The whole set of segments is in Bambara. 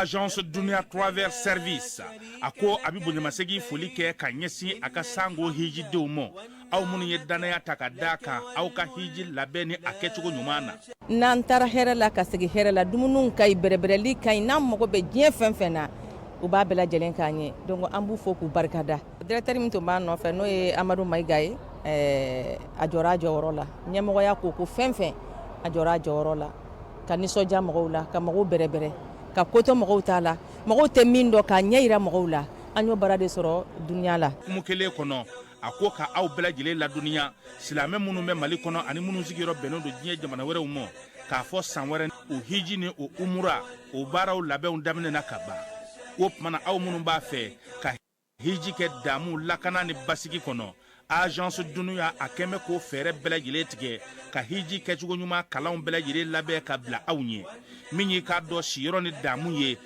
Agence Dunia Travel Service a ko a bɛ bonyamasegin foli kɛ ka ɲɛsin a ka sango hijidenw ma, aw minnu ye dannaya ta ka d'a kan aw ka hiji labɛn ni a kɛcogo ɲuman na. N'an taara hɛrɛ la ka segin hɛrɛ la, dumuniw ka ɲi, bɛrɛbɛrɛli ka ɲi, n'an mago bɛ diɲɛ fɛn fɛn na, u b'a bɛɛ lajɛlen k'an ye. Donc an b'u fo k'u barikada. Directeur min tun b'a nɔfɛ, n'o ye Amadu Mayiga ye, ɛɛ a jɔra a jɔyɔrɔ la. Ɲɛmɔgɔya ko ko fɛn fɛn, a jɔra a jɔyɔrɔ la, ka nisɔndiya mɔgɔw la, ka mɔgɔw bɛrɛbɛrɛ, ka ko to mɔgɔw ta la, mɔgɔw tɛ min dɔn k'a ɲɛ jira mɔgɔw la. An y'o baara de sɔrɔ Dunia la. Hukumu kelen kɔnɔ, a ko ka aw bɛɛ lajɛlen ladɔnniya, silamɛ minnu bɛ Mali kɔnɔ ani minnu sigiyɔrɔ bɛnnen don diɲɛ jamana wɛrɛw ma, k'a fɔ san wɛrɛ o hiji ni o umura o baaraw labɛnw daminɛna ka ban. O tuma na, aw minnu b'a fɛ ka hiji kɛ damu, lakana ni basigi kɔnɔ, Agence Dunia a kɛn bɛ k'o fɛɛrɛ bɛɛ lajɛlen tigɛ ka hiji kɛcogo ɲuman kalanw bɛɛ lajɛlen labɛn ka bila aw ɲɛ. Min y'i k'a dɔn siyɔrɔ ni damu ye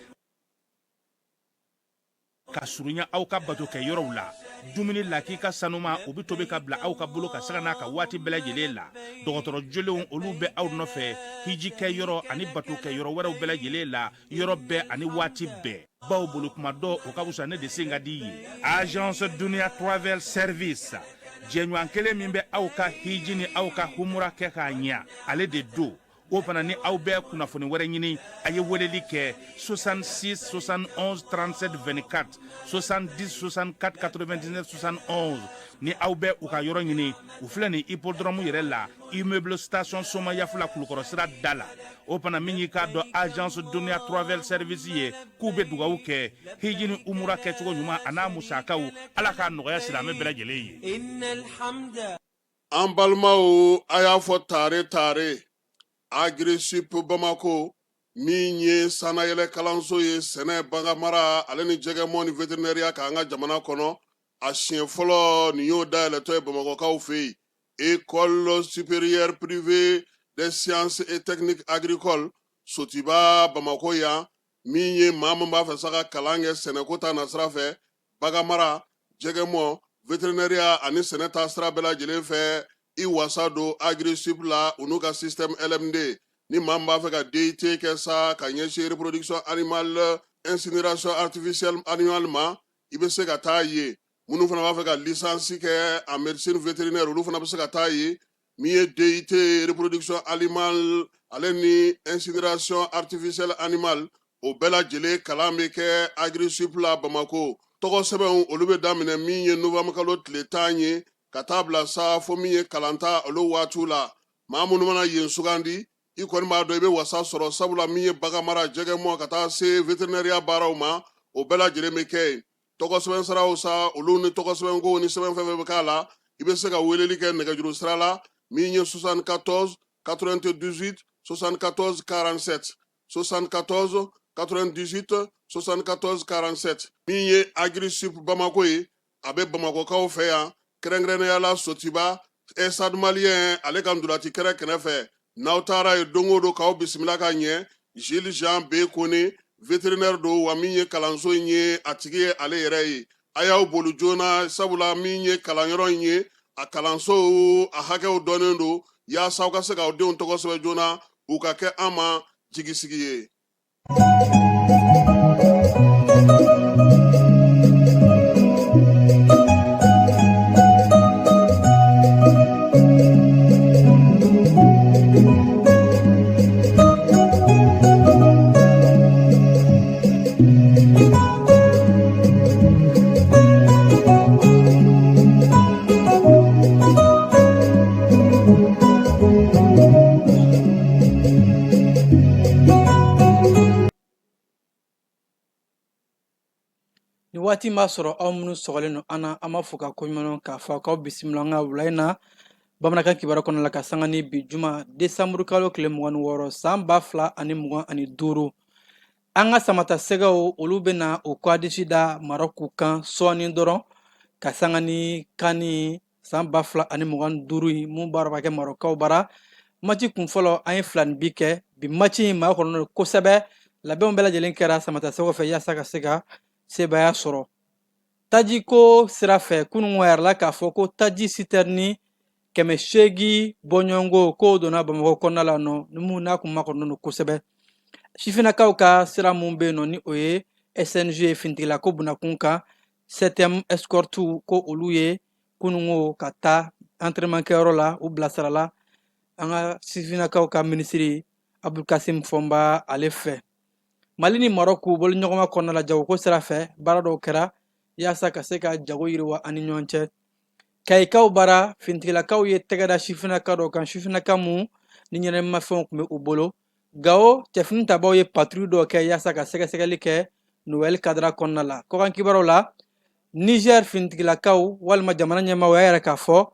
ka surunya aw ka bato kɛ yɔrɔw la, dumuni lakika sanuma, o bɛ tobi ka bila aw ka bolo ka sanga n'a ka waati bɛɛ lajɛlen la. Dɔgɔtɔrɔ jolenw, olu bɛ aw nɔfɛ hiji kɛ yɔrɔ ani bato kɛ yɔrɔ wɛrɛw bɛɛ lajɛlen la, yɔrɔ bɛɛ ani waati bɛɛ, baw bolo kuma dɔ o ka fisa ne de sen ka di ye. Agence Dunia Travel Service, jɛɲɔgɔn kelen min bɛ aw ka hiji ni aw ka humura kɛ k'a ɲɛ, ale de don. O fana ni aw bɛ kunnafoni wɛrɛ ɲini, a ye weleli kɛ 66 71 37 24, 70 64 99 71. Ni aw bɛ u ka yɔrɔ ɲini, u filɛ nin hippodrome yɛrɛ la, immeuble station Somayafula, Kulukɔrɔ sira da la. O fana min y'i k'a dɔn Agence Dunia Travel Service ye, k'u bɛ dugawu kɛ hiji ni umura kɛcogo ɲuman a n'a musakaw, Ala k'a nɔgɔya silamɛ bɛɛ lajɛlen ye. An balimaw, a y'a fɔ tare tare Agrisip Bamako, min ye sannayɛlɛ kalanso ye sɛnɛ, baganmara ale ni jɛgɛmɔ ni veterinɛriya kan an ka jamana kɔnɔ, a siɲɛ fɔlɔ nin y'o dayɛlɛtɔ ye Bamakɔkaw fɛ yen. École supérieure privée des sciences et techniques agricoles, Sotiba, Bamakɔ yan, min ye maa min b'a fɛ sa ka kalan kɛ sɛnɛko ta nasira fɛ, baganmara, jɛgɛmɔ, veterinɛriya ani sɛnɛ ta sira bɛɛ lajɛlen fɛ, i wasa don Agrisip la, u n'u ka système LMD. Ni maa min b'a fɛ ka DUT kɛ sa ka ɲɛsin reproduction animale, incinération artificielle animale ma, i bɛ se ka taa yen. Minnu fana b'a fɛ ka licence kɛ en médecine vétérinaire, olu fana bɛ se ka taa yen. Min ye DUT reproduction animale ale ni incinération artificielle animale, o bɛɛ lajɛlen kalan bɛ kɛ Agrisip la Bamako. Tɔgɔ sɛbɛnw, olu bɛ daminɛ min ye novembre kalo tile 10 ye ka taa bila sa fo min ye kalanta olu waatiw la. Maa minnu mana yen sugandi, i kɔni b'a dɔn i bɛ wasa sɔrɔ, sabula min ye baganmara, jɛgɛmɔ ka taa se veterinɛriya baaraw ma, o bɛɛ lajɛlen bɛ kɛ yen. Tɔgɔ sɛbɛn siraw sa, olu ni tɔgɔ sɛbɛnko ni sɛbɛn fɛn fɛn bɛ k'a la, i bɛ se ka weleli kɛ nɛgɛjuru sira la min ye 74 98 74 47, 74 98 74 47. Min ye Agrisip Bamako ye, a bɛ Bamakɔkaw fɛ yan, kɛrɛnkɛrɛnnenya la Sotiba, Stade Malien ale ka ntolaci kɛrɛ kɛrɛfɛ. N'aw taara yen don o don, k'aw bisimila ka ɲɛ. Gilles Jean B Kone, vétérinaire don, wa min ye kalanso in ye, a tigi ye ale yɛrɛ ye. A y'aw boli joona, sabula min ye kalanyɔrɔ in ye, a kalanso a hakɛw dɔnnen don, yaasa aw ka se k'aw denw tɔgɔ sɛbɛn joona, u ka kɛ an ma jigisigi ye. Waati b'a sɔrɔ aw minnu sɔgɔlen don an na, an b'a fɔ ka koɲuman k'a fɔ k'aw bisimila an ka wula in na bamanankan kibaru kɔnɔ la, ka sanga ni bi juma desanburu kalo tile 26 san 2025. An ka samata sɛgɛw, olu bɛna o kwadisi da Marɔku kan sɔɔni dɔrɔn, ka sanga ni CAN san 2025 in mun baara b'a kɛ Marɔkaw bara. Maci kun fɔlɔ, an ye fila ni bi kɛ. Bi maci in maa kɔnɔ don kosɛbɛ. Labɛnw bɛɛ lajɛlen kɛra samata sɛgɛw fɛ yaasa ka se ka sebaaya sɔrɔ. Tajiko sira fɛ, kunun a yirala k'a fɔ ko taji sitɛrini 800 bɔɲɔgɔnko k'o donna Bamakɔ kɔnɔna la nɔ ni mun n'a kun makɔnɔnen don kosɛbɛ. Sifinnakaw ka sira mun bɛ yen nɔ, ni o ye SNG ye, finitigilako bunakun kan, 7e escorte, ko olu ye kununko ka taa entraînement kɛyɔrɔ la, u bilasirala an ka sifinnakaw ka minisiri Abdulkasim Fɔnba ale fɛ. Mali ni Marɔku boloɲɔgɔnma kɔnɔna la, jagoko sira fɛ, baara dɔw kɛra yaasa ka se ka jago yiriwa an ni ɲɔgɔn cɛ. Kayikaw bara, finitigilakaw ye tɛgɛ da sifinnaka dɔw kan, sifinnaka mun ni ɲɛnamafɛnw tun bɛ u bolo. Gawo cɛfini tabaw ye patrouille dɔw kɛ yaasa ka sɛgɛsɛgɛli kɛ Noël kadara kɔnɔna la. Kɔkan kibaruw la, Niger finitigilakaw walima jamana ɲɛmaaw y'a yira k'a fɔ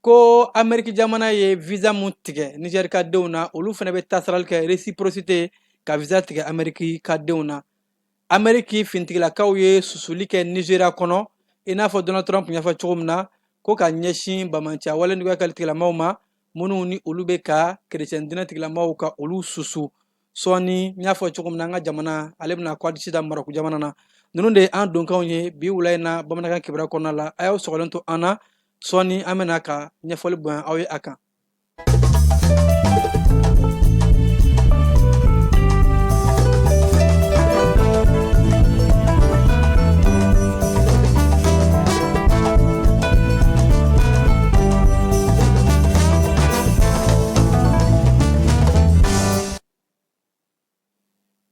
ko Ameriki jamana ye visa mun tigɛ Niger ka denw na, olu fana bɛ tasarali kɛ, réciprocité, ka visa tigɛ Ameriki ka denw na. Ameriki finitigilakaw ye susuli kɛ Nigeria kɔnɔ, i n'a fɔ Donald Trump y'a fɔ cogo min na, ko ka ɲɛsin bamanciya wale juguya kɛli tigilamaw ma, minnu ni olu bɛ ka kerecɛn diinɛ tigilamaw ka olu susu. Sɔɔni, n y'a fɔ cogo min na, an ka jamana ale bɛna kwadisi da Marɔku jamana na. Ninnu de ye an donkanw ye bi wula in na bamanankan kibaruya kɔnɔna la. A y'aw sɔgɔlen to an na, sɔɔni an bɛna ka ɲɛfɔli bonya aw ye a kan.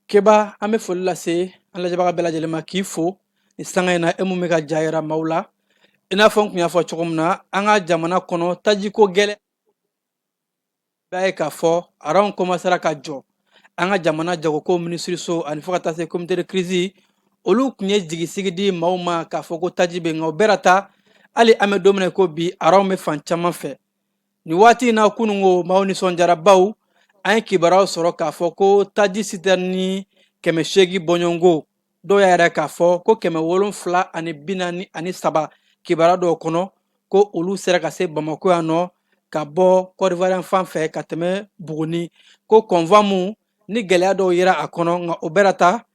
Keba, an bɛ foli lase an lajɛbaga bɛɛ lajɛlen ma, k'i fo ni sanga in na, e mun bɛ ka ja yira maaw la. I n'a fɔ n tun y'a fɔ cogo min na, an ka jamana kɔnɔ tajiko gɛlɛn b'a ye k'a fɔ aranw kɔmasera ka jɔ. An ka jamana jagoko minisiriso ani fo ka taa se comité de crise, olu tun ye jigisigi di maaw ma k'a fɔ ko taji bɛ, nka o bɛɛ ta hali an bɛ don min na ko bi, aranw bɛ fan caman fɛ nin waati in na. Kununko maaw nisɔndiyara, baw an ye kibaruyaw sɔrɔ k'a fɔ ko taji sitɛrini 800 bɔɲɔgɔnko, dɔw y'a yira k'a fɔ ko 743 kibaruya dɔw kɔnɔ, ko olu sera ka se Bamakɔ yan nɔ ka bɔ Kɔdiwari fan fɛ ka tɛmɛ Buguni, ko convoi mun ni gɛlɛya dɔw yera a kɔnɔ, nka o bɛɛ ta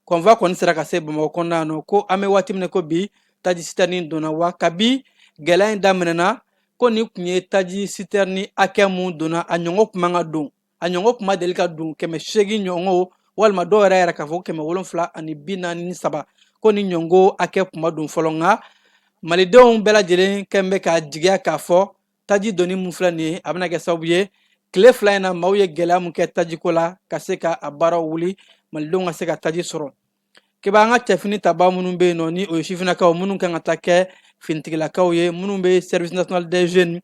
convoi kɔni sera ka se Bamakɔ kɔnɔna yan nɔ. Ko an bɛ waati min na ko bi, taji sitɛrini donna wa kabi gɛlɛya in daminɛna, ko nin tun ye taji sitɛrini hakɛ mun donna, a ɲɔgɔn tun man ka don, a ɲɔgɔn tun ma deli ka don 800 ɲɔgɔn, walima dɔw yɛrɛ yɛrɛ k'a fɔ 743, ko ni ɲɔgɔn hakɛ tun ma don fɔlɔ. Nka malidenw bɛɛ lajɛlen kɛn bɛ k'a jigiya k'a fɔ taji donni mun filɛ nin ye, a bɛna kɛ sababu ye tile 2 in na, maaw ye gɛlɛya mun kɛ tajiko la, ka se ka a baaraw wuli, malidenw ka se ka taji sɔrɔ. Keba, an ka cɛfini tabaa minnu bɛ yen nɔ, ni o ye sifinnakaw minnu kan ka taa kɛ finitigilakaw ye, minnu bɛ service national des jeunes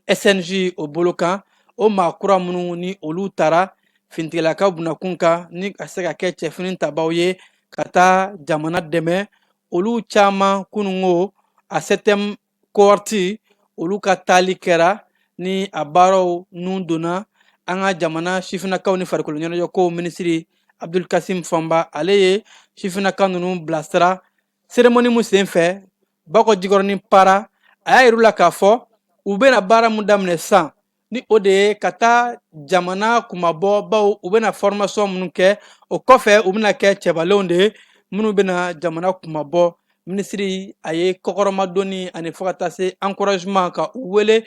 SNJ o bolo kan, o maa kura minnu ni olu taara finitigilakaw bunakun kan ni ka se ka kɛ cɛfini tabaw ye ka taa jamana dɛmɛ, olu caman kununko a septième cohorte, olu ka taali kɛra ni a baaraw nun donna. An ka jamana sifinnakaw ni farikolo ɲɛnajɛ kow minisiri Abdul Kasim Fɔnba, ale ye sifinnaka ninnu bilasira cérémonie mun sen fɛ Bakɔ Jikɔrɔni Para, a y'a yir'u la k'a fɔ u bɛna baara mun daminɛ sisan, ni o de ye ka taa jamana kunmabɔ, baw u bɛna formation minnu kɛ, o kɔfɛ u bɛna kɛ cɛbalenw de ye minnu bɛna jamana kunmabɔ. Minisiri a ye kɔkɔrɔmadonni ani fo ka taa se encouragement, ka u wele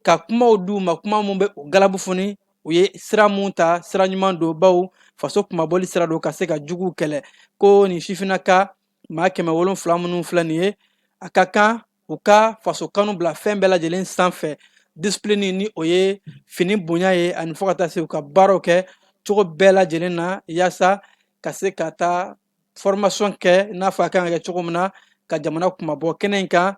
ka kumaw d'u ma, kuma mun bɛ u galabu foni u ye sira mun ta, sira ɲuman don, baw faso kunmabɔli sira don, ka se ka juguw kɛlɛ. Ko nin sifinnaka maa 700 minnu filɛ nin ye, a ka kan u ka faso kanu bila fɛn bɛɛ lajɛlen sanfɛ, discipline ni o ye fini bonya ye, ani fo ka taa se u ka baaraw kɛ cogo bɛɛ lajɛlen na, yaasa ka se ka taa formation kɛ i n'a fɔ a kan ka kɛ cogo min na ka jamana kunmabɔ. Kɛnɛ in kan,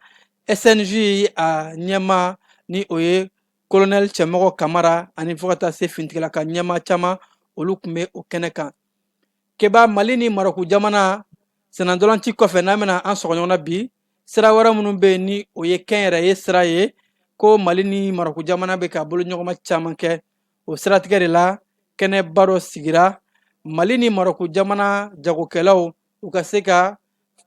SNJ a ɲɛmaa ni o ye colonel Cɛmɔgɔ Kamara, ani fo ka taa se finitigilaka ɲɛmaa caman, olu tun bɛ o kɛnɛ kan. Keba, Mali ni Marɔku jamana Sennantolaci kɔfɛ, n'an bɛna an sɔgɔ ɲɔgɔn na bi, sira wɛrɛ minnu bɛ yen ni o ye kɛnyɛrɛye sira ye, ko Mali ni Marɔku jamana bɛ ka boloɲɔgɔnma caman kɛ o siratigɛ de la. Kɛnɛba dɔ sigira Mali ni Marɔku jamana jagokɛlaw, u ka se ka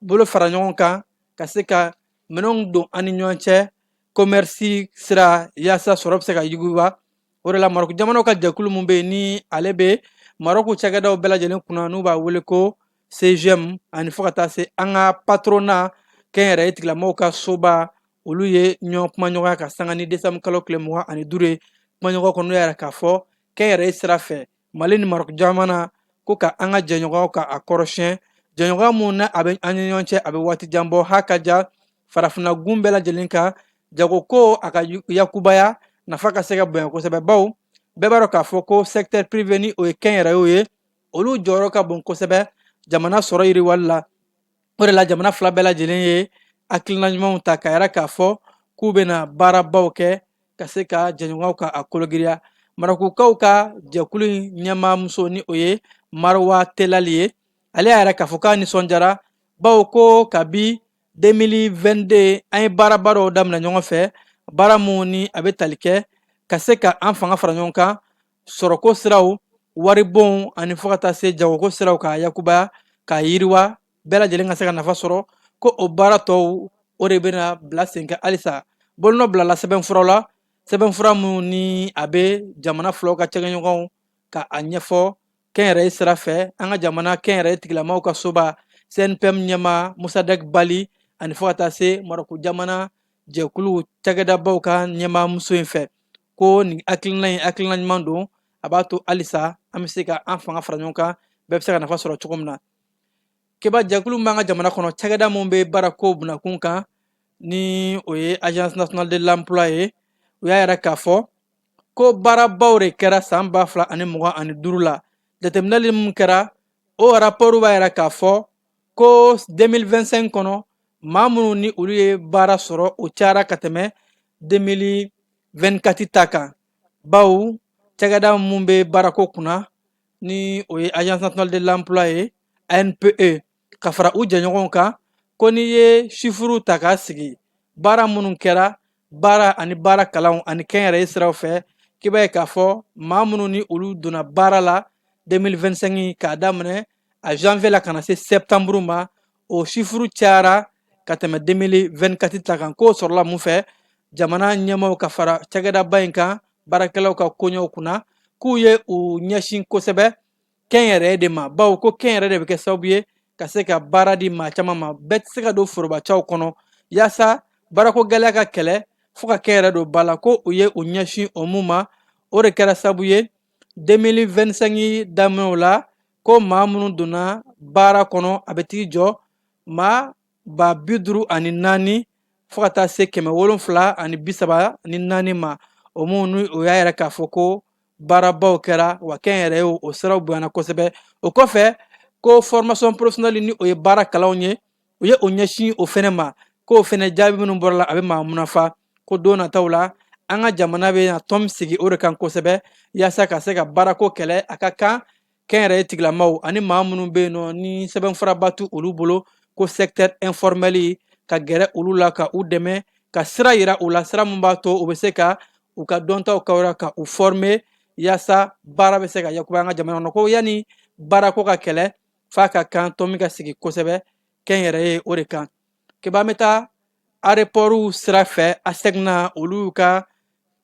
bolo fara ɲɔgɔn kan ka se ka minɛnw don an ni ɲɔgɔn cɛ, commerce sira, yaasa sɔrɔ bɛ se ka yiriwa. O de la, Marɔku jamanaw ka jɛkulu min bɛ yen ni ale bɛ Marɔku cakɛdaw bɛɛ lajɛlen kunna, n'u b'a wele ko CGEM, ani fo ka taa se an ka patronat, kɛnyɛrɛye tigilamɔgɔw ka soba, olu ye ɲɔgɔn kumaɲɔgɔnya ka sanga ni desanburu kalo tile 25 ye. Kumaɲɔgɔn kɔnɔ yɛrɛ k'a fɔ kɛnyɛrɛye sira fɛ, Mali ni Marɔku jamana ko ka an ka jɛɲɔgɔnya ka a kɔrɔsiyɛn, jɛɲɔgɔnya mun na a bɛ an ni ɲɔgɔn cɛ, a bɛ waati jan bɔ, ha ka ja farafinna gun bɛɛ lajɛlen kan, jagoko a ka yakubaya, nafa ka se ka bonya kosɛbɛ, bawo bɛɛ b'a dɔn k'a fɔ ko secteur privé, ni o ye kɛnyɛrɛyew ye, olu jɔyɔrɔ ka bon kosɛbɛ jamana sɔrɔ yiriwali la. O de la, jamana fila bɛɛ lajɛlen ye hakilina ɲumanw ta k'a yira k'a fɔ k'u bɛna baarabaw kɛ ka se ka jɛɲɔgɔnw ka a kologiriya. Marɔkukaw ka jɛkulu in ɲɛmaamuso, ni o ye Marwa Telali ye, ale y'a yira k'a fɔ k'a nisɔndiyara, bawo ko kabi 2022 an ye baaraba dɔw daminɛ ɲɔgɔn fɛ, baara mun ni a bɛ tali kɛ ka se ka an fanga fara ɲɔgɔn kan sɔrɔko siraw, waribonw, ani fo ka taa se jagoko siraw, k'a yakubaya, k'a yiriwa, bɛɛ lajɛlen ka se ka nafa sɔrɔ. Ko o baara tɔw, o de bɛna bila sen kan halisa. Bolonɔ bilala sɛbɛnfuraw la, sɛbɛnfura minnu ni a bɛ jamana filaw ka cɛkɛɲɔgɔnw ka a ɲɛfɔ kɛnyɛrɛye sira fɛ. An ka jamana kɛnyɛrɛye tigilamaw ka soba CNPM ɲɛmaa Musadɛk Bali, ani fo ka taa se Marɔku jamana jɛkulu cakɛdabaw ka ɲɛmaamuso in fɛ, ko nin hakilina in, hakilina ɲuman don, a b'a to halisa an bɛ se ka an fanga fara ɲɔgɔn kan, bɛɛ bɛ se ka nafa sɔrɔ cogo min na. Keba, jɛkulu b'an ka jamana kɔnɔ, cakɛda min bɛ baarako bunakun kan, ni o ye Agence nationale de l'emploi ye, u y'a yira k'a fɔ ko baarabaw de kɛra san 2025 la. Jateminɛli min kɛra, o rapport b'a yira k'a fɔ ko 2025 kɔnɔ, maa minnu ni olu ye baara sɔrɔ, o cayara ka tɛmɛ 2024 ta kan, bawo cakɛda mun bɛ baarako kunna, ni o ye Agence nationale de l'emploi ye, ANPE, ka fara u jɛɲɔgɔnw kan, ko n'i ye chiffres ta k'a sigi, baara minnu kɛra, baara ani baara kalanw ani kɛnyɛrɛye siraw fɛ, k'i b'a ye k'a fɔ maa minnu ni olu donna baara la 2025, k'a daminɛ a janvier la ka na se septembre ma, o chiffre cayara ka tɛmɛ 2024 ta kan. K'o sɔrɔla mun fɛ? Jamana ɲɛmaaw ka fara cakɛdaba in kan baarakɛlaw ka koɲɛw kunna, k'u ye u ɲɛsin kosɛbɛ kɛnyɛrɛye de ma, bawo ko kɛnyɛrɛ de bɛ kɛ sababu ye ka se ka baara di maa caman ma. Bɛɛ tɛ se ka don forobacaw kɔnɔ. Yaasa baarako gɛlɛya ka kɛlɛ, fo ka kɛnyɛrɛ don ba la. Ko u ye u ɲɛsin o mun ma, o de kɛra sababu ye 2025 daminɛw la, ko maa minnu donna baara kɔnɔ, a bɛ t'i jɔ maa 54,000 fo ka taa se 734 ma. O mun ni o y'a yira k'a fɔ ko baarabaw kɛra wa kɛnyɛrɛye o siraw bonyana kosɛbɛ. O kɔfɛ, ko formation professionnelle, ni o ye baara kalanw ye, u ye o ɲɛsin o fɛnɛ ma, k'o fɛnɛ jaabi minnu bɔra la, a bɛ maa munafa. Ko don nataw la, an ka jamana bɛ na tɔn sigi o de kan kosɛbɛ, yaasa ka se ka baarako kɛlɛ. A ka kan kɛnyɛrɛye tigilamaw ani maa minnu bɛ yen nɔ ni sɛbɛnfuraba t'u olu bolo, ko secteur informel, ka gɛrɛ olu la ka u dɛmɛ, ka sira yira u la, sira min b'a to u bɛ se ka u ka dɔntaw kawura, ka u former, yaasa baara bɛ se ka yakuba an ka jamana kɔnɔ. Ko yanni baarako ka kɛlɛ, f'a ka kan tɔn min ka sigi kosɛbɛ kɛnyɛrɛye o de kan. Keba, an bɛ taa aéroport sira fɛ. ASECNA, olu ka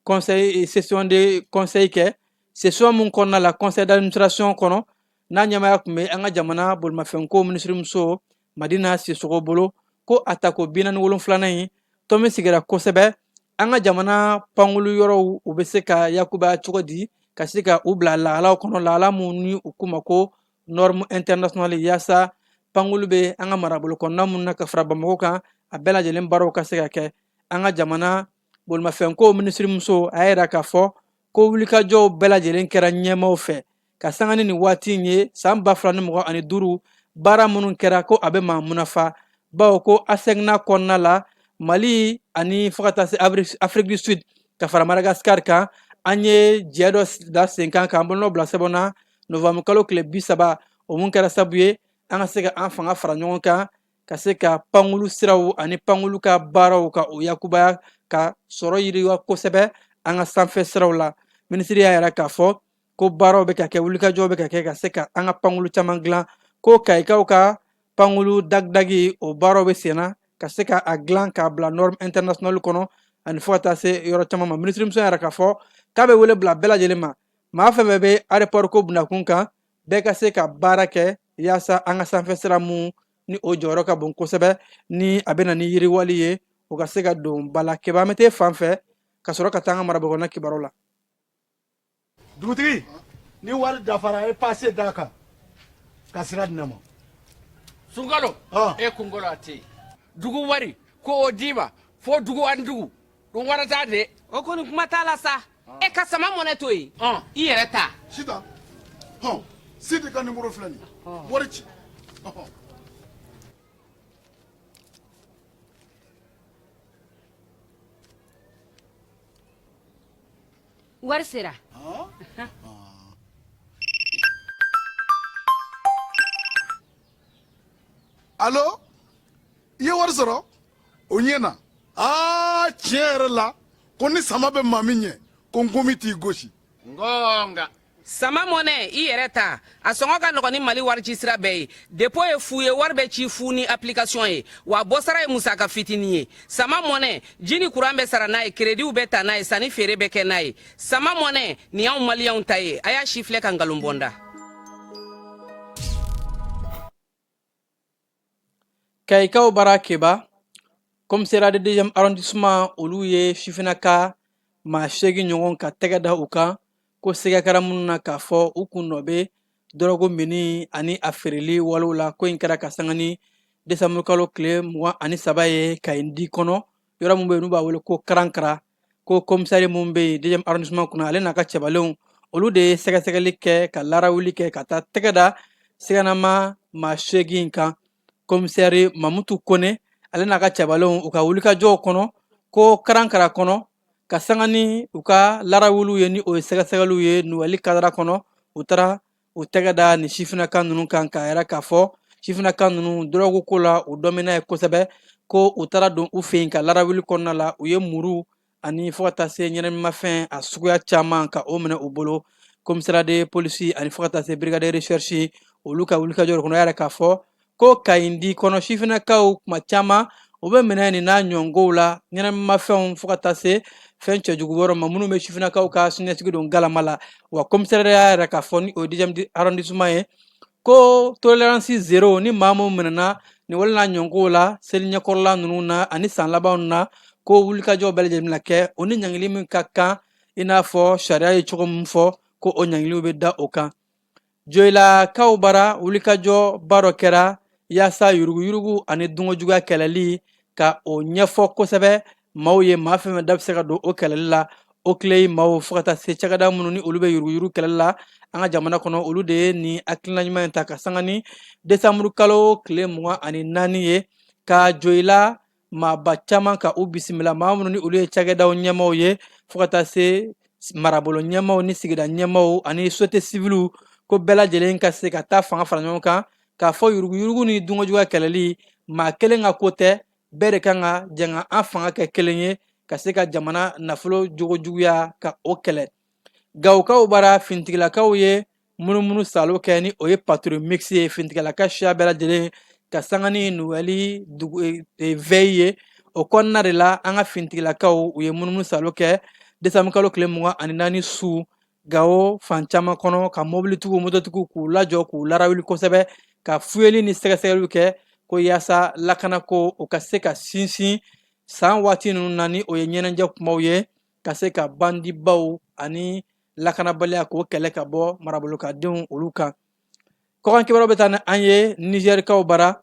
conseil, session de conseil kɛ, session mun kɔnɔna la, conseil d'administration kɔnɔ, n'a ɲɛmaaya tun bɛ an ka jamana bolimafɛnko minisirimuso Madina Sisɔkɔ bolo, ko a tako 47nan in, tɔn min sigira kosɛbɛ an ka jamana pankulu yɔrɔw, u bɛ se ka yakubaya cogo di, ka se ka u bila lahalaw kɔnɔ, lahala mun ni u k'u ma ko norme internationale, yaasa pankulu bɛ an ka marabolo kɔnɔna mun na ka fara Bamakɔ kan, a bɛɛ lajɛlen baaraw ka se ka kɛ. An ka jamana bolimafɛnko minisirimuso a y'a yira k'a fɔ ko wulikajɔw bɛɛ lajɛlen kɛra ɲɛmaaw fɛ ka sanga ni nin waati in ye. San 2025, baara minnu kɛra, ko a bɛ maa munafa, bawo ko ASECNA kɔnɔna la, Mali ani fo ka taa se Afrique du Sud ka fara Madagascar kan, an ye jɛ dɔ da sen kan k'an bolonɔ bila sɛbɛn na novembre kalo tile 30. O mun kɛra sabu ye An ka se ka an fanga fara ɲɔgɔn kan ka se ka pankulu siraw ani pankulu ka baaraw ka o yakubaya ka sɔrɔ yiriwa kosɛbɛ an ka sanfɛ siraw la. Minisiri y'a yira k'a fɔ ko baaraw bɛ ka kɛ, wulikajɔw bɛ ka kɛ ka se ka an ka pankulu caman dilan, ko Kayikaw ka pankulu dagidagi, o baaraw bɛ senna ka se ka a dilan k'a bila norme internationale kɔnɔ, ani fo ka taa se yɔrɔ caman ma. Minisirimuso y'a yira k'a fɔ k'a bɛ wele bila bɛɛ lajɛlen ma, maa fɛn fɛn bɛ aéroport ko bunakun kan, bɛɛ ka se ka baara kɛ yaasa an ka sanfɛ sira mun ni o jɔyɔrɔ ka bon kosɛbɛ, ni a bɛ na ni yiriwali ye, o ka se ka don ba la. Keba, an bɛ t'e fan fɛ ka sɔrɔ ka taa an ka marabolo kɔnɔna kibaru la. Dugutigi, ni wari dafara, e pase d'a kan ka sira di ne ma. Sunkalo, e kunkolo a tɛ yen. Dugu wari ko o d'i ma fo dugu ani dugu dun wara t'a de. O kɔni, kuma t'a la sa. E ka sama mɔnɛ to yen, i yɛrɛ ta. Sitan, hɔn, Sidi ka nimoro filɛ nin ye, wari ci. Wari sera. Alo, i ye wari sɔrɔ, o ɲɛna. Aa, tiɲɛ yɛrɛ la, ko ni sama bɛ maa min ɲɛ, ko nkomi t'i gosi. Ngonga. Sama mɔnɛ, i yɛrɛ ta, a sɔngɔ ka nɔgɔn ni Mali warici sira bɛɛ ye. Dépôt ye fu ye, wari bɛ ci fu ni application ye, wa bɔsara ye musaka fitinin ye. Sama mɔnɛ, ji ni kuran bɛ sara n'a ye, kerediw bɛ ta n'a ye, sanni feere bɛ kɛ n'a ye. Sama mɔnɛ nin y'anw Maliyɛnw ta ye. A y'a si filɛ ka nkalon bɔ n da. Kayikaw bara, Keba, commissariat de deuxième arrondissement, olu ye sifinnaka maa 8 ɲɔgɔn ka tɛgɛ da u kan, ko siga kɛra minnu na k'a fɔ u kun nɔ bɛ dɔrɔgu minni ani a feereli walew la. Ko in kɛra ka sanga ni desanburukalo tile 23 ye Kayindi kɔnɔ, yɔrɔ min bɛ yen n'u b'a wele ko Karankara. Ko komisari mun bɛ yen deuxième arrondissement kunna, ale n'a ka cɛbalenw, olu de ye sɛgɛsɛgɛli kɛ ka larawuli kɛ ka taa tɛgɛ da siganama maa 8 kan. Komisari Mamutu Kone, ale n'a ka cɛbalenw, u ka wulikajɔw kɔnɔ ko Karankara kɔnɔ, ka sanga ni u ka larawuliw ye, ni o ye sɛgɛsɛgɛliw ye Noël kadara kɔnɔ, u taara u tɛgɛ da nin sifinnaka ninnu kan, k'a yira k'a fɔ sifinnaka ninnu dɔrɔgu ko la, u dɔnmina ye kosɛbɛ. Ko u taara don u fɛ yen ka larawuli kɔnɔna la, u ye muru ani fo ka taa se ɲɛnaminimafɛn a suguya caman ka o minɛ u bolo. Commissariat de polisi ani fo ka taa se brigade de recherche, olu ka wulikajɔ kɔnɔ, y'a yira k'a fɔ ko Kayindi kɔnɔ, sifinnakaw kuma caman u bɛ minɛ nin n'a ɲɔgɔnw la, ɲɛnaminimafɛnw fo ka taa se fɛn cɛjugu wɛrɛ ma minnu bɛ sifinnakaw ka siniɲɛsigi don galama la. Wa commissariat y'a yira k'a fɔ, ni o ye deuxième arrondissement ye, ko tolérance zéro ni maa min minɛna nin wale n'a ɲɔgɔnw la seli ɲɛkɔrɔla ninnu na ani san labanw na, ko wulikajɔ bɛɛ lajɛlen bɛna kɛ, o ni ɲangili min ka kan, i n'a fɔ sariya ye cogo min fɔ, ko o ɲangiliw bɛ da o kan. Joyilakaw bara, wulikajɔba dɔ kɛra yaasa yuruguyurugu ani dunkojuguya kɛlɛli ka o ɲɛfɔ kosɛbɛ maaw ye, maa fɛn fɛn da bɛ se ka don o kɛlɛli la. OCLEI maaw fo ka taa se cakɛda minnu ni olu bɛ yuruguyurugu kɛlɛli la an ka jamana kɔnɔ, olu de ye nin hakilina ɲuman in ta ka sanga ni desanburu kalo tile 24 ye, ka Joyila maaba caman ka u bisimila, maa minnu ni olu ye cakɛdaw ɲɛmaaw ye fo ka taa se marabolo ɲɛmaaw ni sigida ɲɛmaaw ani société civile, ko bɛɛ lajɛlen ka se ka taa fanga fara ɲɔgɔn kan k'a fɔ yuruguyurugu ni dunkojuguya kɛlɛli, maa kelen ka ko tɛ, bɛɛ de kan ka jɛ ka an fanga kɛ kelen ye ka se ka jamana nafolo jogojuguya ka o kɛlɛ. Gawokaw bara, finitigilakaw ye munumunu salo kɛ, ni o ye patrouille mixte ye, finitigilaka siya bɛɛ lajɛlen, ka sanga ni Noël dugu veille ye. O kɔnɔna de la, an ka finitigilakaw, u ye munumunu salo kɛ desanburu kalo tile 24 su Gawo fan caman kɔnɔ, ka mobilitigiw, mototigiw k'u lajɔ, k'u larawuli kosɛbɛ, ka fuyeli ni sɛgɛsɛgɛliw kɛ, ko yaasa lakanako o ka se ka sinsin san waati ninnu na, ni o ye ɲɛnajɛ kumaw ye, ka se ka bandibaw ani lakanabaliya k'o kɛlɛ ka bɔ marabolokadenw olu kan. Kɔkan kibaruyaw bɛ taa ni an ye Nizɛrikaw bara.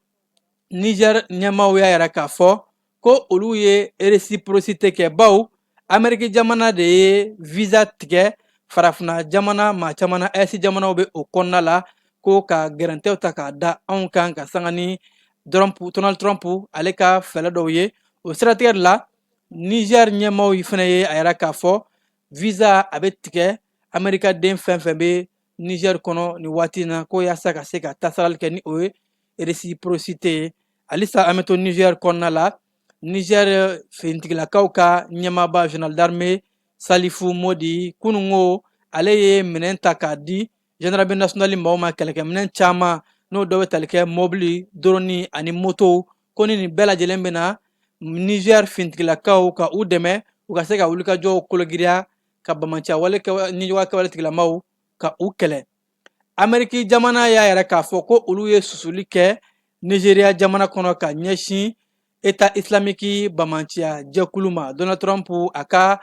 Nizɛri ɲɛmaaw y'a yira k'a fɔ ko olu ye réciprocité kɛ, bawo Ameriki jamana de ye visa tigɛ farafinna jamana maa caman na, AES jamanaw bɛ o kɔnɔna la, ko ka gɛrɛntɛw ta k'a da anw kan ka sanga ni Donald Trump ale ka fɛɛrɛ dɔw ye. O siratigɛ de la, Niger ɲɛmaaw fana ye a yira k'a fɔ visa a bɛ tigɛ Amerika den fɛn fɛn bɛ Niger kɔnɔ nin waati in na, ko yaasa ka se ka tasarali kɛ ni o ye. réciprocité ye. Halisa an bɛ to Niger kɔnɔna la. Niger finitigilakaw ka ɲɛmaaba, général d'armée Salifu Modi, kununko ale ye minɛn ta k'a di gendarmerie nationale maaw ma, kɛlɛkɛminɛn caman, n'o dɔ bɛ tali kɛ mobili, drone ani motow, ko ni nin bɛɛ lajɛlen bɛ na Niger finitigilakaw ka u dɛmɛ u ka se ka wulikajɔw kologiriya ka bamanciya wale nijuguya kɛwale tigilamaw ka u kɛlɛ. Ameriki jamana y'a yira k'a fɔ ko olu ye susuli kɛ Nigeria jamana kɔnɔ ka ɲɛsin État islamique bamanciya jɛkulu ma. Donald Trump, a ka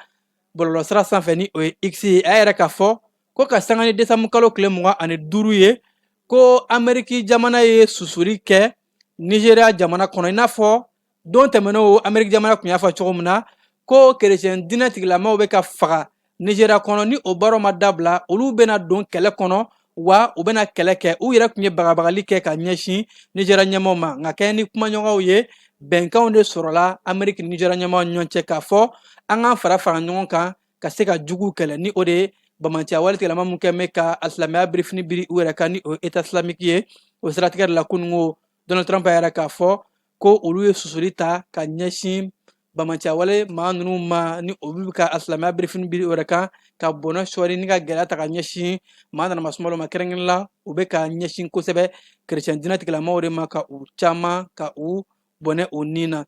bɔlɔlɔsira sanfɛ, ni o ye X ye, a y'a yira k'a fɔ ko ka sanga ni desanburu kalo tile 25 ye, ko Ameriki jamana ye susuli kɛ Nigeria jamana kɔnɔ, i n'a fɔ don tɛmɛnenw Ameriki jamana tun y'a fɔ cogo min na ko kerecɛn diinɛ tigilamaw bɛ ka faga Nigeria kɔnɔ. Ni o baaraw ma dabila, olu bɛna don kɛlɛ kɔnɔ, wa u bɛna kɛlɛ kɛ. U yɛrɛ tun ye bagabagali kɛ ka ɲɛsin Nigeria ɲɛmaaw ma. Nka kɛɲɛ ni kumaɲɔgɔnw ye, bɛnkanw de sɔrɔla Ameriki ni Nigeria ɲɛmaaw ni ɲɔgɔn cɛ k'a fɔ an k'an fara fara ɲɔgɔn kan ka se ka juguw kɛlɛ, ni o de ye bamanciya wale tigilama mun kɛ bɛ ka alisilamɛya birifini biri u yɛrɛ kan, ni o ye État islamique ye. O siratigɛ de la, kununko Donald Trump y'a yira k'a fɔ ko olu ye susuli ta ka ɲɛsin bamanciya wale maa ninnu ma, ni olu bɛ ka alisilamɛya birifini biri u yɛrɛ kan, ka bɔnɛ sɔɔri ni ka gɛlɛya ta ka ɲɛsin maa nana masumalo ma. Kɛrɛnkɛrɛn la, u bɛ ka ɲɛsin kosɛbɛ kerecɛn diinɛ tigilamaw de ma, ka u caman ka u bɔnɛ u ni na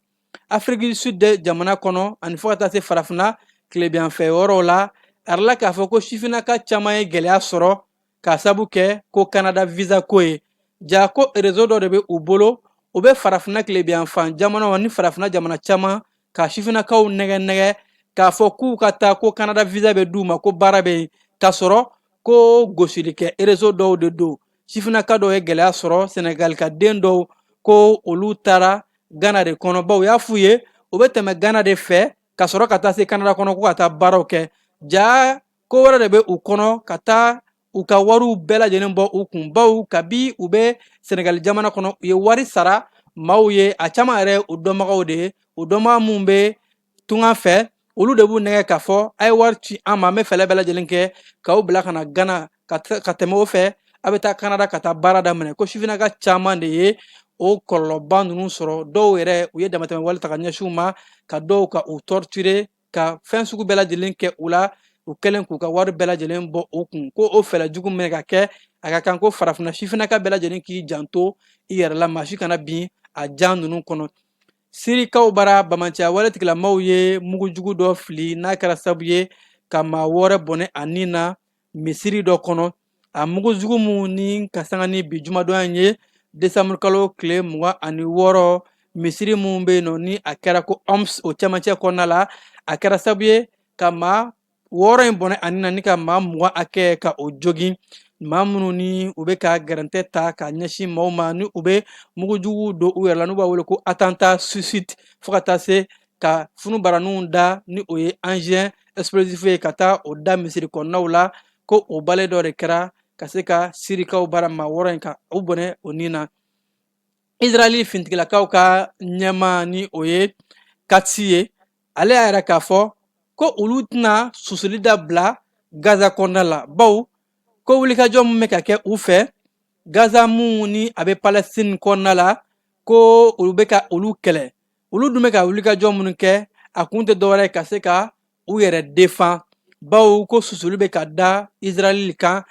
Afiriki Sud jamana kɔnɔ, ani fo ka taa se farafinna tilebinyanfɛ yɔrɔw la. A yirala k'a fɔ ko sifinnaka caman ye gɛlɛya sɔrɔ k'a sabu kɛ ko Canada visa ko ye. Ja ko réseau dɔ de bɛ u bolo, u bɛ farafinna tilebinyanfan jamanaw ni farafinna jamana caman ka sifinnakaw nɛgɛ nɛgɛ k'a fɔ k'u ka taa, ko Canada visa bɛ d'u ma, ko baara bɛ yen, k'a sɔrɔ ko gosili kɛ réseau dɔw de don. Sifinnaka dɔw ye gɛlɛya sɔrɔ, Senegali ka den dɔw, ko olu taara Gana de kɔnɔ, bawo u y'a f'u ye u bɛ tɛmɛ Gana de fɛ ka sɔrɔ ka taa se Canada kɔnɔ, ko ka taa baaraw kɛ. Ja ko wɛrɛ de bɛ u kɔnɔ, ka taa u ka wariw bɛɛ lajɛlen bɔ u kun, bawo kabi u bɛ Senegali jamana kɔnɔ, u ye wari sara maaw ye, a caman yɛrɛ u dɔnbagaw de ye, u dɔnbaga minnu bɛ tunga fɛ, olu de b'u nɛgɛ k'a fɔ a ye wari ci an ma, an bɛ fɛɛrɛ bɛɛ lajɛlen kɛ k'aw bila ka na Gana, ka tɛmɛ o fɛ a bɛ taa Canada ka taa baara daminɛ. Ko sifinnaka caman de ye o kɔlɔlɔba ninnu sɔrɔ. Dɔw yɛrɛ, u ye damatɛmɛ wale ta ka ɲɛsin u ma, ka dɔw ka u torturer, ka fɛn sugu bɛɛ lajɛlen kɛ u la, u kɛlen k'u ka wari bɛɛ lajɛlen bɔ u kun. Ko o fɛɛrɛ jugu minɛ ka kɛ, a ka kan ko farafinna sifinnaka bɛɛ lajɛlen k'i janto i yɛrɛ la, maa si kana bin a jan ninnu kɔnɔ. Sirikaw bara, bamanciya wale tigilamaw ye mugujugu dɔ fili, n'a kɛra sababu ye ka maa wɔɔrɔ bɔnɛ a ni na misiri dɔ kɔnɔ. A mugujugu mun ni ka sanga ni bi jumadon in ye, desanburu kalo tile 26, misiri mun bɛ yen nɔ, ni a kɛra ko Homs o cɛmancɛ kɔnɔna la, a kɛra sababu ye ka maa wɔɔrɔ in bɔnɛ a ni na, ni ka maa 20 hakɛ ka o jogin. Maa minnu ni u bɛ ka gɛrɛntɛ ta ka ɲɛsin maaw ma, ni u bɛ mugujugu don u yɛrɛ la, n'u b'a wele ko attentat suicide, fo ka taa se ka funubaraninw da, ni o ye engin explosif ye, ka taa o da misiri kɔnɔnaw la, ko o bale dɔ de kɛra ka se ka sirikaw bara maa wɔɔrɔ in ka u bɔnɛ o ni na. Israɛli fintigilakaw ka ɲɛmaa, ni o ye Katsi ye, ale y'a yira k'a fɔ ko olu tɛna susuli dabila Gaza kɔnɔna la, bawo ko wulikajɔ min bɛ ka kɛ u fɛ Gaza mun ni a bɛ Palestine kɔnɔna la, ko olu bɛ ka olu kɛlɛ. Olu dun bɛ ka wulikajɔ minnu kɛ, a kun tɛ dɔwɛrɛ ye ka se ka u yɛrɛ defan, bawo ko susuli bɛ ka da Israɛl kan,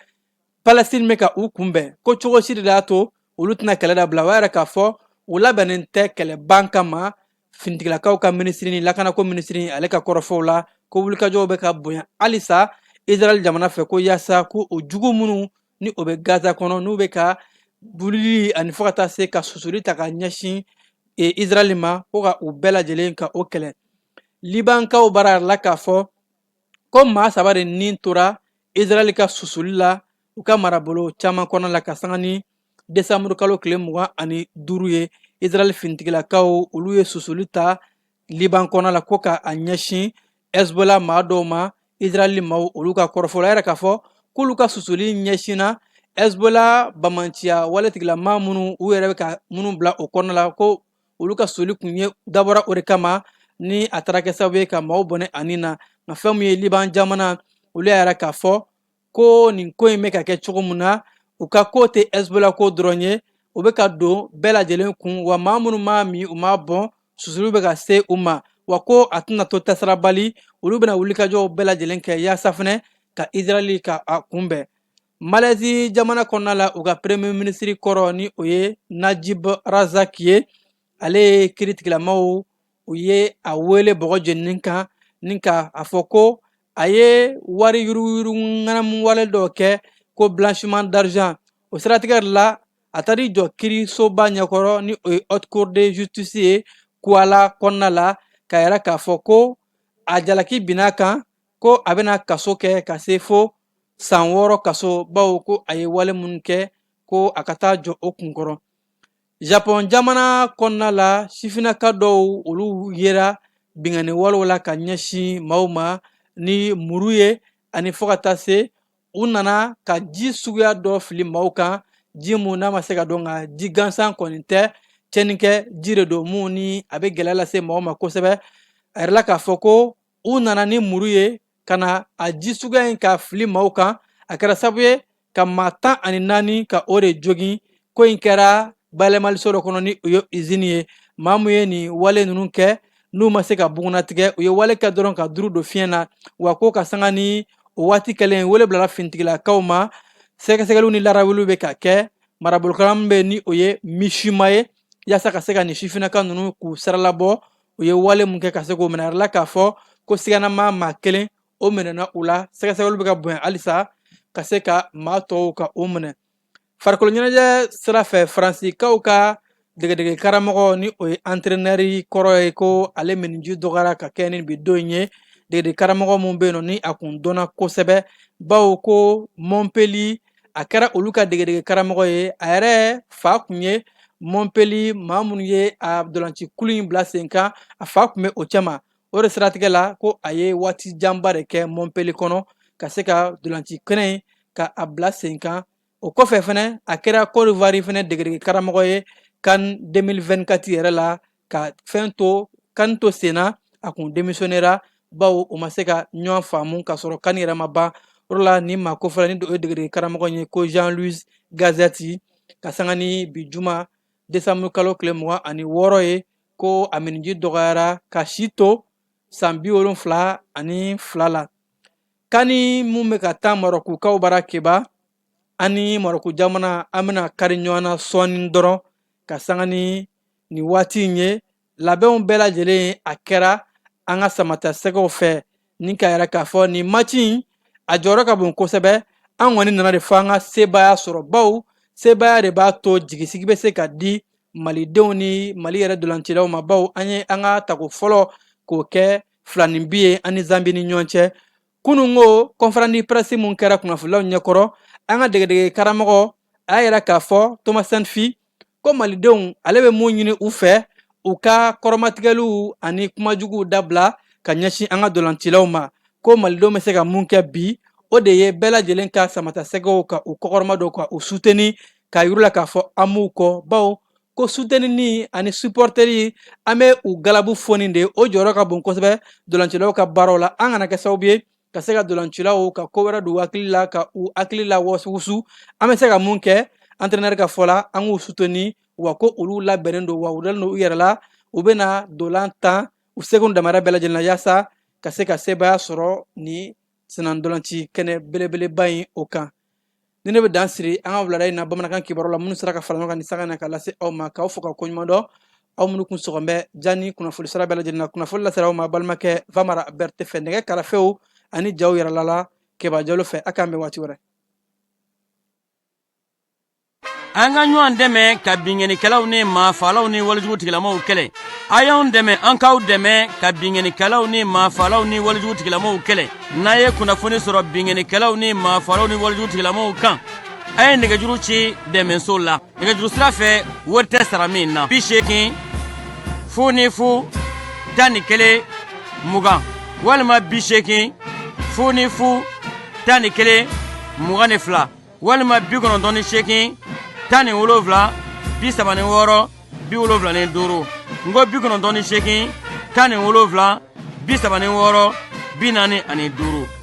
Palestine bɛ ka u kunbɛn, ko cogo si de y'a to olu tɛna kɛlɛ dabila. O y'a yira k'a fɔ u labɛnnen tɛ kɛlɛ ban kama. Finitigilakaw ka minisiri ni lakanako minisiri, ale ka kɔrɔfɔw la, ko wulikajɔw bɛ ka bonya halisa Israɛl jamana fɛ, ko yaasa ko o jugu minnu ni o bɛ Gaza kɔnɔ, n'u bɛ ka wulili ani fo ka taa se ka susuli ta ka ɲɛsin Israɛl ma, ko ka u bɛɛ lajɛlen ka o kɛlɛ. Libankaw bara la k'a fɔ ko maa saba de ni tora Israɛl ka susuli la u ka marabolo caman kɔnɔ la, ka sanga ni desanburu kalo tile 25 ye. Israɛl finitigilakaw, olu ye susuli ta Liban kɔnɔ la, ko ka a ɲɛsin Hezbollah maa dɔw ma. Israɛl maaw, olu ka kɔrɔfɔ la, yɛrɛ k'a fɔ k'olu ka susuli ɲɛsinna Hezbollah bamanciya wale tigilamaa minnu u yɛrɛ bɛ ka minnu bila o kɔnɔ la, ko olu ka susuli kun ye dabɔra o de kama, ni a taara kɛ sababu ye ka maaw bɔnɛ a ni na. Nka fɛn min ye Liban jamana, olu y'a yira k'a fɔ ko nin ko in bɛ ka kɛ cogo min na, u ka ko tɛ Hezbollah ko dɔrɔn ye. o bɛ ka don bɛɛ lajɛlen kun, wa maa minnu m'a min u m'a bɔn, susuli bɛ ka se u ma, wa ko a tɛna to tasarabali, olu bɛna wulikajɔw bɛɛ lajɛlen kɛ yaasa fɛnɛ ka Israɛl ka a kunbɛn. Malaisie jamana kɔnɔna la, u ka premier ministre kɔrɔ ni o ye Najib Razak ye, ale ye kiritigilamaw u ye a wele bɔgɔ jenini kan ni ka a fɔ ko a ye wari yuruguyurugu ŋanamu wale dɔw kɛ, ko blanchiment d'argent. O siratigɛ de la, a taar'i jɔ kiirisoba ɲɛkɔrɔ ni o ye haute cour de justice ye Kuala kɔnɔna la, k'a yira k'a fɔ ko a jalaki binna kan, ko a bɛna kaso kɛ ka se fo san 6 kaso, bawo ko a ye wale minnu kɛ, ko a ka taa jɔ o kunkɔrɔ. Japon jamana kɔnɔna la, sifinnaka dɔw olu yera binkanni walew la ka ɲɛsin maaw ma ni muru ye, ani fo ka taa se u nana ka ji suguya dɔ fili maaw kan, ji mun n'a ma se ka dɔn, nka ji gansan kɔni tɛ, tiɲɛnikɛ ji de don mun ni a bɛ gɛlɛya lase maaw ma kosɛbɛ. A yirala k'a fɔ ko u nana ni muru ye ka na a ji suguya in ka fili maaw kan, a kɛra sababu ye ka maa 14 ka o de jogin. Ko in kɛra bayɛlɛmaliso dɔ kɔnɔ ni o ye izini ye. Maa mun ye nin wale ninnu kɛ, n'u ma se ka bugunnatigɛ, u ye wale kɛ dɔrɔn ka duru don fiɲɛ na, wa ko ka sanga ni o waati kɛlen, wele bilala finitigilakaw ma. Sɛgɛsɛgɛliw ni larawuliw bɛ ka kɛ marabolokala min bɛ ni o ye Mishima ye, yaasa ka se ka nin sifinnaka ninnu k'u siralabɔ, u ye wale mun kɛ ka se k'o minɛ. A yirala k'a fɔ ko siganama maa kelen o minɛna u la, sɛgɛsɛgɛliw bɛ ka bonya halisa ka se ka maa tɔw ka o minɛ. Farikolo ɲɛnajɛ sira fɛ, Faransikaw ka degedege karamɔgɔ ni o ye entraîneur kɔrɔ ye, ko ale miniji dɔgɔyara ka kɛ ni bi don in ye. Degedege karamɔgɔ mun bɛ yen nɔ ni a kun dɔnna kosɛbɛ, bawo ko Montpellier a kɛra olu ka degedege karamɔgɔ ye, a yɛrɛ fa kun ye Montpellier maa minnu ye a dolanci kulu in bila sen kan, a fa kun bɛ o cɛma. O de siratigɛ la, ko a ye waati janba de kɛ Montpellier kɔnɔ ka se ka dolanci kɛnɛ in ka a bila sen kan. O kɔfɛ fɛnɛ, a kɛra Côte d'Ivoire fɛnɛ degedege karamɔgɔ ye CAN 2024 yɛrɛ la, ka fɛn to CAN to sen na, a kun démissionnera bawo o ma se ka ɲɔgɔn faamu ka sɔrɔ CAN yɛrɛ ma ban. O de la nin maa kofɔla ni o ye degedege karamɔgɔ ye, ko Jean-Louis Gasset, ka sanga ni bi juma décembre kalo tile 26 ye, ko a miniji dɔgɔyara ka si to san 72 la. CAN mun bɛ ka taa Marɔkukaw bara Keba, ani Marɔku jamana an bɛna kari ɲɔgɔn na sɔɔni dɔrɔn ka sanga ni nin waati in ye. Labɛnw bɛɛ lajɛlen a kɛra an ka samatasɛgɛw fɛ ni k'a yira k'a fɔ nin match in a jɔyɔrɔ ka bon kosɛbɛ. An kɔni nana de fɔ an ka sebaaya sɔrɔ, bawo sebaaya de b'a to jigisigi bɛ se ka di malidenw ni Mali yɛrɛ dolancilaw ma, bawo an ye an ka tako fɔlɔ k'o kɛ 2 ni bi ye an ni Zambi ni ɲɔgɔn cɛ. Kunun ko conférence de presse mun kɛra kunnafonilaw ɲɛkɔrɔ, an ka degedege karamɔgɔ a y'a yira k'a fɔ Thomas Saintfiet ko malidenw, ale bɛ mun ɲini u fɛ, u ka kɔrɔmatigɛliw ani kumajuguw dabila ka ɲɛsin an ka dolancilaw ma. Ko malidenw bɛ se ka mun kɛ bi, o de ye bɛɛ lajɛlen ka samatasɛgɛw ka u kɔkɔrɔma don, ka u soutenir, k'a yir'u la k'a fɔ an b'u kɔ, bawo ko soutenir ani supporteri an bɛ u galabu foni de, o jɔyɔrɔ ka bon kosɛbɛ dolancilaw ka baaraw la. An kana kɛ sababu ye ka se ka dolancilaw ka ko wɛrɛ don u hakili la, ka u hakili la wusu. An bɛ se ka mun kɛ, entraîneur ka fɔ la, an k'u soutenir, wa ko olu labɛnnen don, wa u dalen don u yɛrɛ la, u bɛna dolan tan u seko damayira bɛɛ lajɛlen na yaasa ka se ka sebaaya sɔrɔ ni senna-dolanci kɛnɛ belebeleba in o kan. Ni ne bɛ dan siri an ka wulada in na bamanankan kibaru la minnu sera ka fara ɲɔgɔn kan ni sanga na ka lase aw ma, k'aw fo ka koɲuman dɔn, aw minnu kun sɔgɔn bɛ jani kunnafoni sira bɛɛ lajɛlen na. Kunnafoni lasera aw ma balimakɛ Famara Berete fɛ, nɛgɛ karafew ani jaw yɛrɛla la Keba Jalo fɛ. A k'an bɛn waati wɛrɛ. An ka ɲɔgɔn dɛmɛ ka binkannikɛlaw ni maafalaw ni walejugu tigilamaw kɛlɛ. A y'anw dɛmɛ, an k'aw dɛmɛ ka binkannikɛlaw ni maafalaw ni walejugu tigilamaw kɛlɛ. N'a ye kunnafoni sɔrɔ binkannikɛlaw ni maafalaw ni walejugu tigilamaw kan, a ye nɛgɛjuru ci dɛmɛso la nɛgɛjuru sira fɛ, wari tɛ sara min na: 80 00 11 20 walima 80 00 11 22 walima 98 17 36 75. N ko 98 17 36 45.